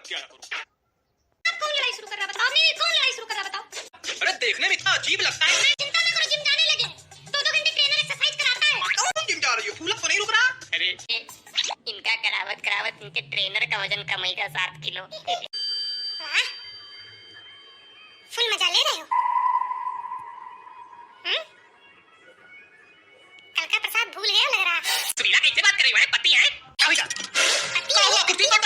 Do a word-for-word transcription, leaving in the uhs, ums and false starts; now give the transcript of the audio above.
क्या ना करूं? अब कौन लड़ाई शुरू कर रहा बताओ? नहीं, नहीं, कौन लड़ाई शुरू कर रहा बताओ? अरे, देखने में इतना अजीब लगता है। अरे, चिंता ना करो, जिम जाने लगे। दो दो घंटे ट्रेनर एक्सरसाइज कराता है। कौन जिम जा रही हो? फूलब तो नहीं रुक रहा? अरे, इनका करावत करावत इनके ट्रेनर का वजन कम होइगा सात किलो। वाह, फुल मजा ले रहे हो। हम्म? कल का प्रसाद भूल गए हो लग रहा। सुरीला कैसे बात कर रही हो, हैं? पति हैं? क्या हुआ? पति का हुआ? कुर्सी तोड़